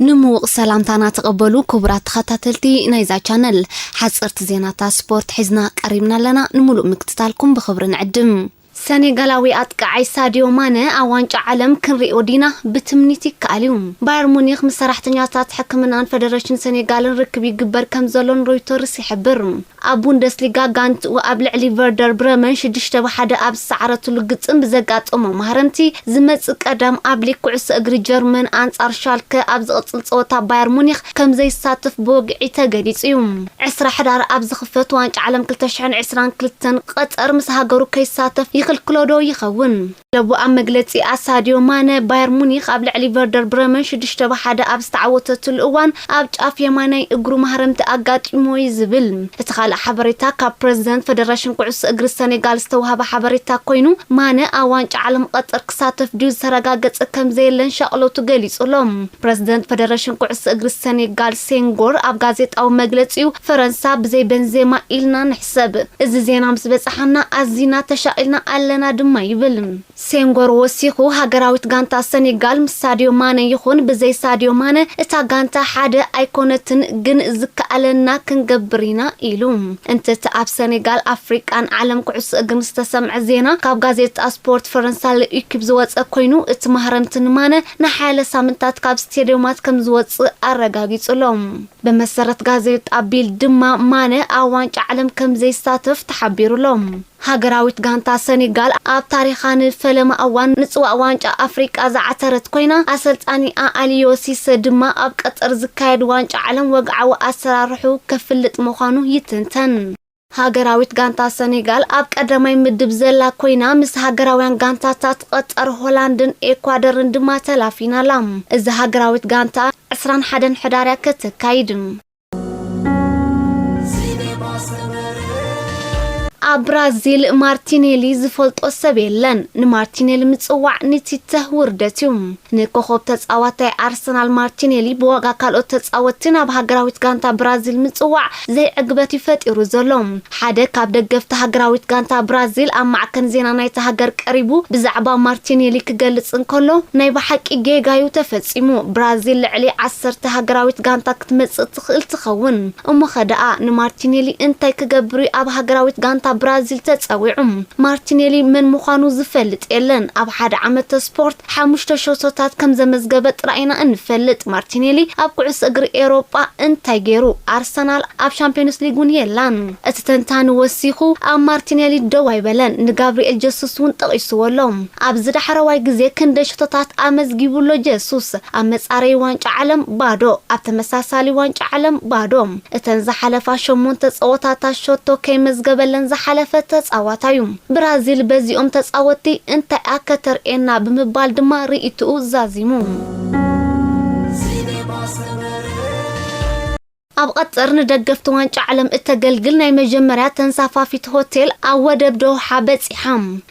ንምውቕ ሰላምታና ተቐበሉ ክቡራት ተኸታተልቲ ናይዛ ቻነል። ሓጸርቲ ዜናታት ስፖርት ሒዝና ቀሪብና ኣለና። ንምሉእ ምክትታልኩም ብኽብሪ ንዕድም። ሰኔጋላዊ ኣጥቃዓይ ሳዲዮ ማነ ኣብ ዋንጫ ዓለም ክንሪኦ ዲና? ብትምኒት ይከኣል እዩ። ባየር ሙኒኽ ምስ ሰራሕተኛታት ሕክምናን ፈደረሽን ሰኔጋልን ርክብ ይግበር ከም ዘሎን ሮይተርስ ይሕብር። ኣብ ቡንደስሊጋ ጋንትኡ ኣብ ልዕሊ ቨርደር ብረመን ሽዱሽተ ብ ሓደ ኣብ ዝሰዓረትሉ ግጥም ብዘጋጠሞ ማህረምቲ፣ ዝመጽእ ቀዳም ኣብ ሊግ ኩዕሶ እግሪ ጀርመን ኣንጻር ሻልከ ኣብ ዝቕጽል ጸወታ ባየር ሙኒኽ ከም ዘይሳተፍ ብወግዒ ተገሊጹ እዩ። ዕስራ ሕዳር ኣብ ዝኽፈት ዋንጫ ዓለም ክልተ ሽሕን ዕስራን ክልተን ቀጠር ምስ ሃገሩ ከይሳተፍ ይኽልክሎ ዶ ይኸውን? ክለቡ ኣብ መግለጺኣ ሳድዮ ማነ ባየር ሙኒኽ ኣብ ልዕሊ ቨርደር ብረመን ሽዱሽተ ብ ሓደ ኣብ ዝተዓወተትሉ እዋን ኣብ ጫፍ የማናይ እግሩ ማህረምቲ ኣጋጢሞ እዩ ዝብል። እቲ ካልእ ሓበሬታ ካብ ፕረዚደንት ፈደረሽን ኩዕሶ እግሪ ሰኔጋል ዝተዋህበ ሓበሬታ ኮይኑ፣ ማነ ኣብ ዋንጫ ዓለም ቀጠር ክሳተፍ ድዩ ዝተረጋገጸ ከም ዘየለን ሻቕሎቱ ገሊጹ ኣሎ። ፕረዚደንት ፈደረሽን ኩዕሶ እግሪ ሰኔጋል ሴንጎር ኣብ ጋዜጣዊ መግለጺኡ፣ ፈረንሳ ብዘይ ቤንዜማ ኢልና ንሕሰብ። እዚ ዜና ምስ በጻሓና ኣዚና ተሻቒልና ኣለና ድማ ይብል። ሴንጎር ወሲኹ፣ ሃገራዊት ጋንታ ሰኔጋል ምስ ሳድዮ ማነ ይኹን ብዘይ ሳድዮ ማነ እታ ጋንታ ሓደ ኣይኮነትን፣ ግን ዝከኣለና ክንገብር ኢና ኢሉ። እንተቲ ኣብ ሰኔጋል፣ ኣፍሪቃን ዓለም ኩዕሶ እግርን ዝተሰምዐ ዜና ካብ ጋዜጣ ስፖርት ፈረንሳ ለኢኪፕ ዝወጸ ኮይኑ፣ እቲ ማህረምቲ ንማነ ንሓያለ ሳምንታት ካብ ስቴድዮማት ከም ዝወጽእ ኣረጋጊጹ ኣሎ። ብመሰረት ጋዜጣ ቢልድ ድማ ማነ ኣብ ዋንጫ ዓለም ከም ዘይሳተፍ ተሓቢሩ ኣሎ። ሃገራዊት ጋንታ ሰኔጋል ኣብ ታሪኻ ንፈለማ እዋን ንጽዋእ ዋንጫ ኣፍሪቃ ዝዓተረት ኮይና፣ ኣሰልጣኒኣ ኣልዮ ሲሰ ድማ ኣብ ቀጠር ዝካየድ ዋንጫ ዓለም ወግዓዊ ኣሰራርሑ ከፍልጥ ምዃኑ ይትንተን። ሃገራዊት ጋንታ ሰኔጋል ኣብ ቀዳማይ ምድብ ዘላ ኮይና፣ ምስ ሃገራውያን ጋንታታት ቀጠር፣ ሆላንድን ኤኳደርን ድማ ተላፊና ኣላ። እዚ ሃገራዊት ጋንታ ዕስራን ሓደን ሕዳር እያ ከተካይድ። ኣብ ብራዚል ማርቲኔሊ ዝፈልጦ ሰብ የለን። ንማርቲኔሊ ምጽዋዕ ንቲተ ውርደት እዩ። ንኮኸብ ተጻዋታይ ኣርሰናል ማርቲኔሊ ብዋጋ ካልኦት ተጻወትቲ ናብ ሃገራዊት ጋንታ ብራዚል ምጽዋዕ ዘይዕግበት እዩ ፈጢሩ ዘሎ። ሓደ ካብ ደገፍቲ ሃገራዊት ጋንታ ብራዚል ኣብ ማዕከን ዜና ናይታ ሃገር ቀሪቡ ብዛዕባ ማርቲኔሊ ክገልጽ እንከሎ፣ ናይ ብሓቂ ጌጋ እዩ ተፈጺሙ። ብራዚል ልዕሊ ዓሰርተ ሃገራዊት ጋንታ ክትመጽእ ትኽእል ትኸውን። እሞኸ ደኣ ንማርቲኔሊ እንታይ ክገብር እዩ ኣብ ሃገራዊት ጋንታ ብራዚል ተጸዊዑ? ማርቲኔሊ መን ምዃኑ ዝፈልጥ የለን። ኣብ ሓደ ዓመተ ስፖርት ሓሙሽተ ሸቶታት ከም ዘመዝገበ ጥራይ ኢና እንፈልጥ። ማርቲኔሊ ኣብ ኩዕሶ እግሪ ኤውሮጳ እንታይ ገይሩ? ኣርሰናል ኣብ ሻምፒዮንስ ሊግ እውን የላን። እቲ ተንታኒ ወሲኹ፣ ኣብ ማርቲኔሊ ደው ኣይበለን። ንጋብሪኤል ጀሱስ እውን ጠቒስዎ ኣሎ። ኣብዚ ዳሕረዋይ ግዜ ክንደይ ሸቶታት ኣመዝጊቡ ኣሎ ጀሱስ? ኣብ መጻረዪ ዋንጫ ዓለም ባዶ፣ ኣብ ተመሳሳሊ ዋንጫ ዓለም ባዶ። እተን ዝሓለፋ ሸሞንተ ጸወታታት ሸቶ ከይመዝገበለን ዝሓለፈ ተጻዋታይ እዩ። ብራዚል በዚኦም ተጻወትቲ እንታይ እያ ከተርእየና ብምባል ድማ ርእይትኡ ዛዚሙ። ኣብ ቐጠር ንደገፍቲ ዋንጫ ዓለም እተገልግል ናይ መጀመርያ ተንሳፋፊት ሆቴል ኣብ ወደብ ዶውሓ በጺሓ።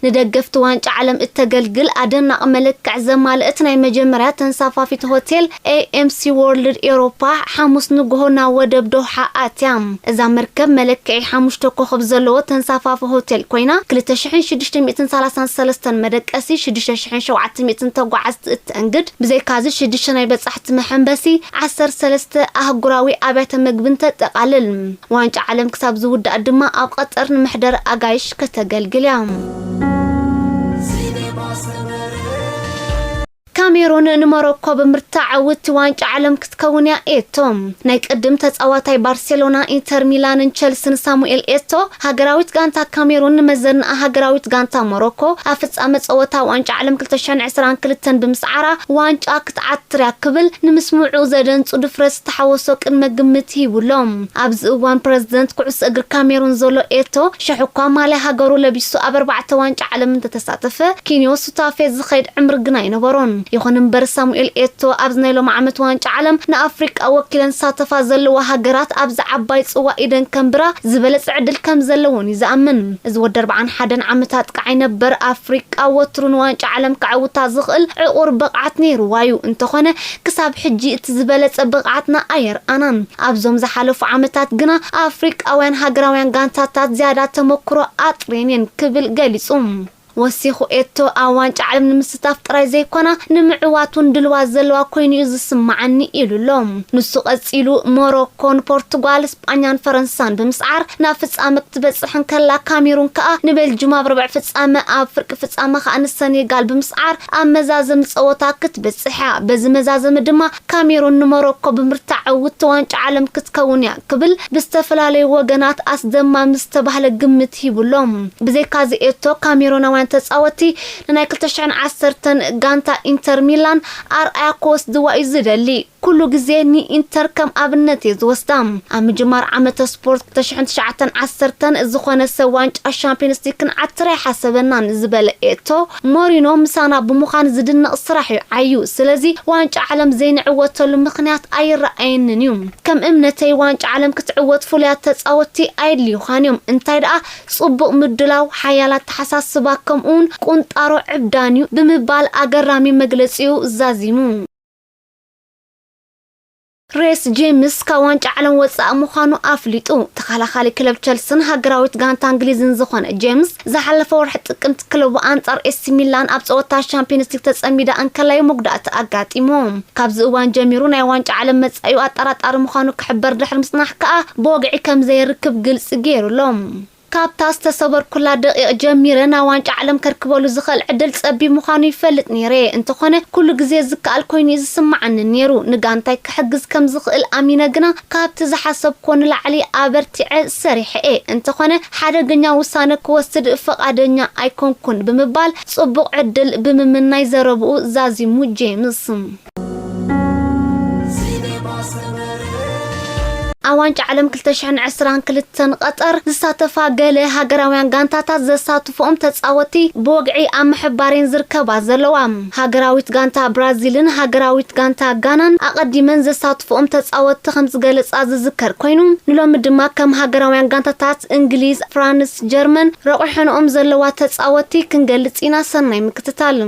ንደገፍቲ ዋንጫ ዓለም እተገልግል ኣደናቒ መለክዕ ዘማልእት ናይ መጀመርያ ተንሳፋፊት ሆቴል ኤ ኤም ሲ ወርልድ ኤውሮፓ ሓሙስ ንግሆ ናብ ወደብ ዶውሓ ኣትያ። እዛ መርከብ መለክዒ ሓሙሽተ ኮኸብ ዘለዎ ተንሳፋፊ ሆቴል ኮይና፣ ክልተ ሽሕን ሽዱሽተ ሚእትን ሰላሳን ሰለስተን መደቀሲ፣ ሽዱሽተ ሽሕን ሸውዓተ ሚእትን ተጓዓዝቲ እተእንግድ፣ ብዘይካዚ ሽዱሽተ ናይ በጻሕቲ መሐንበሲ፣ ዓሰርተ ሰለስተ ኣህጉራዊ ኣብያተ መግብን ተጠቓልል። ዋንጫ ዓለም ክሳብ ዝውዳእ ድማ ኣብ ቐጠር ንምሕደር ኣጋይሽ ከተገልግል እያ። ካሜሩን ንሞሮኮ ብምርታዕ ዕውትቲ ዋንጫ ዓለም ክትከውን እያ ኤቶ። ናይ ቅድም ተጻዋታይ ባርሴሎና፣ ኢንተር ሚላንን ቸልስን ሳሙኤል ኤቶ፣ ሃገራዊት ጋንታ ካሜሩን ንመዘናኣ ሃገራዊት ጋንታ ሞሮኮ ኣብ ፍጻመ ጸወታ ዋንጫ ዓለም ክልተ ሽሕን ዕስራን ክልተን ብምስዓራ ዋንጫ ክትዓትር እያ ክብል ንምስምዑ ዘደንጹ ድፍረት ዝተሓወሶ ቅድመ ግምት ሂቡ ኣሎ። ኣብዚ እዋን ፕረዚደንት ኩዕሶ እግሪ ካሜሩን ዘሎ ኤቶ፣ ሽሕ እኳ ማልያ ሃገሩ ለቢሱ ኣብ ኣርባዕተ ዋንጫ ዓለም እንተተሳተፈ፣ ኪንዮ ሱታፌ ዝኸይድ ዕምሪ ግና ኣይነበሮን። ይኹን እምበር ሳሙኤል ኤቶ ኣብዚ ናይ ሎሚ ዓመት ዋንጫ ዓለም ንኣፍሪቃ ወኪለን ዝሳተፋ ዘለዋ ሃገራት ኣብዚ ዓባይ ጽዋ ኢደን ከንብራ ዝበለጸ ዕድል ከም ዘለወን እዩ ዝኣምን። እዚ ወዲ ኣርብዓን ሓደን ዓመት ኣጥቃዓይ ነበር ኣፍሪቃ ወትሩ ንዋንጫ ዓለም ከዕውታ ዝኽእል ዕቑር ብቕዓት ነይርዋ እዩ። እንተኾነ ክሳብ ሕጂ እቲ ዝበለጸ ብቕዓትና ኣየርኣናን። ኣብዞም ዝሓለፉ ዓመታት ግና ኣፍሪቃውያን ሃገራውያን ጋንታታት ዝያዳ ተመክሮ ኣጥርየን እየን ክብል ገሊጹ። ወሲኹ ኤቶ ኣብ ዋንጫ ዓለም ንምስታፍ ጥራይ ዘይኮና ንምዕዋት እውን ድልዋት ዘለዋ ኮይኑ እዩ ዝስማዓኒ ኢሉ ኣሎ። ንሱ ቀጺሉ ሞሮኮ ንፖርቱጋል፣ ስጳኛን ፈረንሳን ብምስዓር ናብ ፍጻመ ክትበጽሕ እንከላ ካሜሩን ከኣ ንቤልጅም ኣብ ርብዕ ፍጻመ ኣብ ፍርቂ ፍጻመ ከኣ ንሰኔጋል ብምስዓር ኣብ መዛዘሚ ጸወታ ክትበጽሕ እያ። በዚ መዛዘሚ ድማ ካሜሩን ንሞሮኮ ብምርታዕ ዕውትቲ ዋንጫ ዓለም ክትከውን እያ ክብል ብዝተፈላለዩ ወገናት ኣስደማሚ ዝተባህለ ግምት ሂቡ ኣሎ። ብዘይካዚ ኤቶ ካሜሮናውያን ተጻወቲ ንናይ ክልተ ሽሕን ዓሰርተን ጋንታ ኢንተር ሚላን ኣርኣያ ክወስድዋ እዩ ዝደሊ። ኩሉ ግዜ ንኢንተር ከም ኣብነት እየ ዝወስዳ። ኣብ ምጅማር ዓመተ ስፖርት ክልተ ሽሕን ትሽዓተን ዓሰርተን ዝኾነ ሰብ ዋንጫ ሻምፒዮንስ ሊግ ክንዓትር ኣይሓሰበናን ዝበለ ኤቶ፣ ሞሪኖ ምሳና ብምዃን ዝድነቕ ስራሕ እዩ ዓዩ። ስለዚ ዋንጫ ዓለም ዘይንዕወተሉ ምኽንያት ኣይረኣየንን እዩ። ከም እምነተይ ዋንጫ ዓለም ክትዕወት ፍሉያት ተጻወትቲ ኣየድልዩኻን እዮም። እንታይ ደኣ ጽቡቕ ምድላው፣ ሓያል ኣተሓሳስባ ከምኡውን ቁንጣሮ ዕብዳን እዩ ብምባል ኣገራሚ መግለጺኡ ዛዚሙ። ሬስ ጄምስ ካብ ዋንጫ ዓለም ወጻኢ ምዃኑ ኣፍሊጡ። ተኸላኻሊ ክለብ ቸልስን ሃገራዊት ጋንታ እንግሊዝን ዝኾነ ጄምስ ዝሓለፈ ወርሒ ጥቅምቲ ክለቡ ኣንጻር ኤሲ ሚላን ኣብ ጸወታ ሻምፒዮንስ ሊግ ተጸሚዳ እንከላዩ መጉዳእቲ ኣጋጢሞ። ካብዚ እዋን ጀሚሩ ናይ ዋንጫ ዓለም መጻኢኡ ኣጠራጣሪ ምዃኑ ክሕበር ድሕሪ ምጽናሕ ከኣ ብወግዒ ከም ዘይርክብ ግልጺ ገይሩ ኣሎ። ካብታ ዝተሰበርኩላ ደቂቕ ጀሚረ ናብ ዋንጫ ዓለም ከርክበሉ ዝኽእል ዕድል ጸቢብ ምዃኑ ይፈልጥ ነይረ። እንተኾነ ኩሉ ግዜ ዝከኣል ኮይኑ እዩ ዝስምዓኒ ነይሩ። ንጋንታይ ክሕግዝ ከም ዝኽእል ኣሚነ ግና ካብቲ ዝሓሰብኩዎ ንላዕሊ ኣበርቲዐ ሰሪሐ እየ። እንተኾነ ሓደገኛ ውሳነ ክወስድ ፈቓደኛ ኣይኮንኩን ብምባል ጽቡቕ ዕድል ብምምናይ ዘረብኡ ዛዚሙ ጄምስ። ኣብ ዋንጫ ዓለም ክልተ ሽሕን ዕስራን ክልተን ቀጠር ዝሳተፋ ገለ ሃገራውያን ጋንታታት ዘሳትፎኦም ተጻወቲ ብወግዒ ኣብ ምሕባሬን ዝርከባ ዘለዋ። ሃገራዊት ጋንታ ብራዚልን ሃገራዊት ጋንታ ጋናን ኣቐዲመን ዘሳትፎኦም ተጻወቲ ከም ዝገለጻ ዝዝከር ኮይኑ፣ ንሎሚ ድማ ከም ሃገራውያን ጋንታታት እንግሊዝ፣ ፍራንስ፣ ጀርመን ረቑሐንኦም ዘለዋ ተጻወቲ ክንገልጽ ኢና። ሰናይ ምክትታል።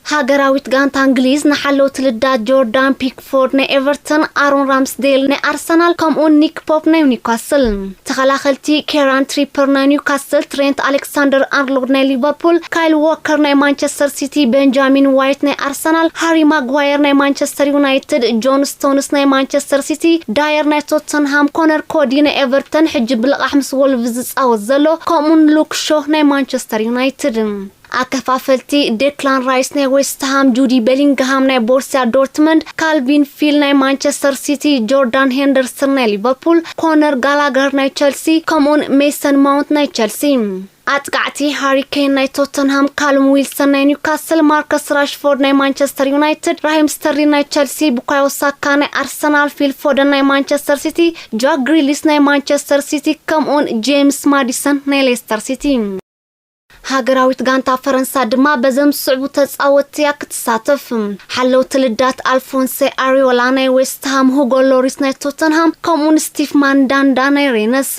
ሃገራዊት ጋንታ እንግሊዝ ንሓለውቲ ልዳት ጆርዳን ፒክፎርድ ናይ ኤቨርተን፣ ኣሮን ራምስዴል ናይ ኣርሰናል፣ ከምኡውን ኒክ ፖፕ ናይ ኒውካስል፣ ተኸላኸልቲ ኬራን ትሪፐር ናይ ኒውካስል፣ ትሬንት ኣሌክሳንደር ኣርኖልድ ናይ ሊቨርፑል፣ ካይል ዎከር ናይ ማንቸስተር ሲቲ፣ ቤንጃሚን ዋይት ናይ ኣርሰናል፣ ሃሪ ማጓየር ናይ ማንቸስተር ዩናይትድ፣ ጆን ስቶንስ ናይ ማንቸስተር ሲቲ፣ ዳየር ናይ ቶተንሃም፣ ኮነር ኮዲ ናይ ኤቨርተን፣ ሕጂ ብልቓሕ ምስ ወልቭስ ዝጻወት ዘሎ፣ ከምኡውን ሉክ ሾ ናይ ማንቸስተር ዩናይትድ። ኣከፋፈልቲ ዴክላን ራይስ ናይ ዌስትሃም፣ ጁዲ ቤሊንግሃም ናይ ቦርሲያ ዶርትመንድ፣ ካልቪን ፊል ናይ ማንቸስተር ሲቲ፣ ጆርዳን ሄንደርሰን ናይ ሊቨርፑል፣ ኮነር ጋላገር ናይ ቸልሲ፣ ከምኡውን ሜሰን ማውንት ናይ ቸልሲ። ኣጥቃዕቲ ሃሪ ኬን ናይ ቶተንሃም፣ ካልም ዊልሰን ናይ ኒውካስል፣ ማርከስ ራሽፎርድ ናይ ማንቸስተር ዩናይትድ፣ ራሂም ስተርሊን ናይ ቸልሲ፣ ቡካዮ ሳካ ናይ ኣርሰናል፣ ፊል ፎደን ናይ ማንቸስተር ሲቲ፣ ጃክ ግሪሊስ ናይ ማንቸስተር ሲቲ፣ ከምኡውን ጄምስ ማዲሰን ናይ ሌስተር ሲቲ። ሃገራዊት ጋንታ ፈረንሳ ድማ በዘም ዝስዕቡ ተጻወትቲ እያ ክትሳተፍ። ሓለውቲ ልዳት ኣልፎንሴ ኣሪዮላ ናይ ዌስትሃም፣ ሁጎ ሎሪስ ናይ ቶተንሃም፣ ከምኡውን ስቲፍ ማንዳንዳ ናይ ሬነስ።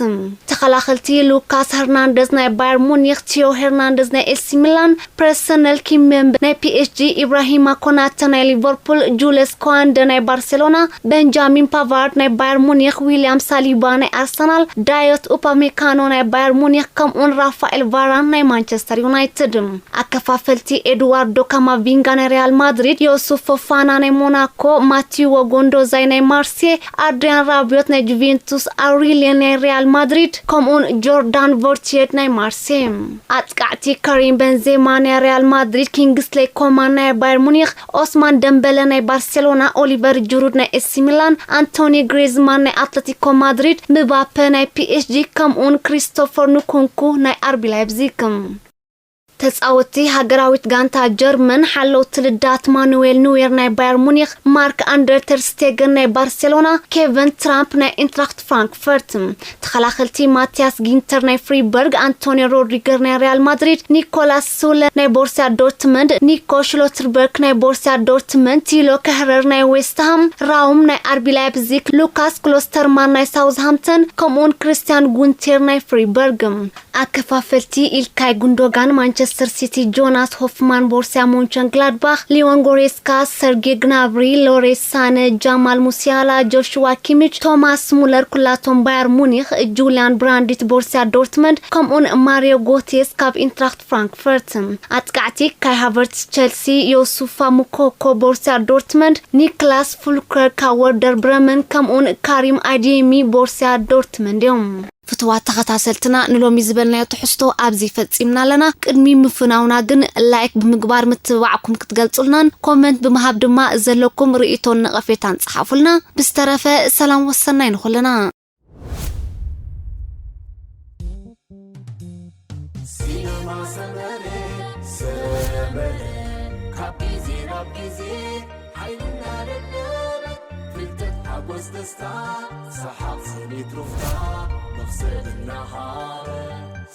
ተኸላኸልቲ ሉካስ ሄርናንደዝ ናይ ባየር ሙኒክ፣ ቲዮ ሄርናንደዝ ናይ ኤሲ ሚላን፣ ፕሬሰነል ኪሜምበ ናይ ፒኤስጂ፣ ኢብራሂማ ኮናተ ናይ ሊቨርፑል፣ ጁልስ ኮዋንደ ናይ ባርሴሎና፣ ቤንጃሚን ፓቫርድ ናይ ባየር ሙኒክ፣ ዊልያም ሳሊባ ናይ ኣርሰናል፣ ዳዮት ኡፓሜካኖ ናይ ባየር ሙኒክ፣ ከምኡውን ራፋኤል ቫራን ናይ ማንቸስተር ዩናይትድ። ኣከፋፈልቲ ኤድዋርዶ ካማቪንጋ ናይ ሪያል ማድሪድ፣ ዮሱፍ ፎፋና ናይ ሞናኮ፣ ማቲዎ ጎንዶዛይ ናይ ማርሴ፣ ኣድሪያን ራቢዮት ናይ ጁቬንቱስ፣ ኣውሪሊየን ናይ ሪያል ማድሪድ፣ ከምኡውን ጆርዳን ቮርቲየድ ናይ ማርሴ። ኣጥቃዕቲ ካሪም ቤንዜማ ናይ ሪያል ማድሪድ፣ ኪንግስሌይ ኮማን ናይ ባየር ሙኒክ፣ ኦስማን ደምበለ ናይ ባርሴሎና፣ ኦሊቨር ጅሩድ ናይ ኤሲ ሚላን፣ ኣንቶኒ ግሪዝማን ናይ ኣትለቲኮ ማድሪድ፣ ምባፔ ናይ ፒኤስጂ፣ ከምኡውን ክሪስቶፈር ንኩንኩ ናይ ኣርቢ ላይፕዚግ። ተጻወትቲ ሃገራዊት ጋንታ ጀርመን ሓለውቲ ልዳት ማኑዌል ኑዌር ናይ ባየር ሙኒክ፣ ማርክ ኣንደር ተር ስቴገን ናይ ባርሴሎና፣ ኬቨን ትራምፕ ናይ ኢንትራክት ፍራንክፈርት። ተኸላኸልቲ ማቲያስ ጊንተር ናይ ፍሪበርግ፣ ኣንቶኒዮ ሮድሪገር ናይ ሪያል ማድሪድ፣ ኒኮላስ ሱለ ናይ ቦርሲያ ዶርትመንድ፣ ኒኮ ሽሎትርበርግ ናይ ቦርሲያ ዶርትመንድ፣ ቲሎ ከህረር ናይ ዌስትሃም፣ ራውም ናይ ኣርቢ ላይፕዚግ፣ ሉካስ ክሎስተርማን ናይ ሳውዝሃምተን፣ ከምኡውን ክርስቲያን ጉንቴር ናይ ፍሪበርግ። ኣከፋፈልቲ ኢልካይ ጉንዶጋን ማንቸስተር ማንቸስተር ሲቲ ጆናስ ሆፍማን፣ ቦርሲያ ሞንቸንግላድባኽ ሊዮን ጎሬስካ፣ ሰርጌ ግናብሪ፣ ሎሬስ ሳነ፣ ጃማል ሙሲያላ፣ ጆሽዋ ኪሚች፣ ቶማስ ሙለር ኩላቶም ባየር ሙኒኽ፣ ጁሊያን ብራንዲት ቦርሲያ ዶርትመንድ፣ ከምኡን ማሪዮ ጎቴስ ካብ ኢንትራክት ፍራንክፈርት። ኣጥቃዕቲ ካይ ሃቨርትስ ቸልሲ፣ ዮሱፋ ሙኮኮ ቦርሲያ ዶርትመንድ፣ ኒክላስ ፉልክረር ካብ ወርደር ብረመን ከምኡን ካሪም ኣዲየሚ ቦርሲያ ዶርትመንድ እዮም። ፍትዋት ተኸታተልትና፣ ንሎሚ ዝበልናዮ ትሕዝቶ ኣብዚ ፈጺምና ኣለና። ቅድሚ ምፍናውና ግን ላይክ ብምግባር ምትብባዕኩም ክትገልጹልናን ኮመንት ብምሃብ ድማ ዘለኩም ርእይቶን ነቐፌታን ጸሓፉልና። ብዝተረፈ ሰላም ወሰናይ ንኹልና። ሲነማ ሰመረ ሰመረ ካብ ግዜ ናብ ግዜ ሓይልና ደደበ ፍልጠት ሓጎስ ደስታ ሰሓቕ ስኒት ሩፍታ መኽሰብ እናሃበ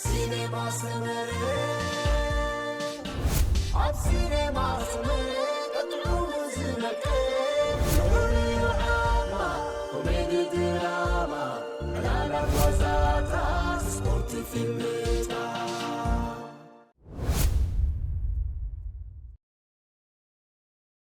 ሲነማ ሰመረ ኣብ ሲነማ ሰመረ ቀጥዑ ዝነቀ ፍሉይ ዓማ ኮሜዲ ድራማ ዕላላት ዋዛታት ስፖርት ፊልም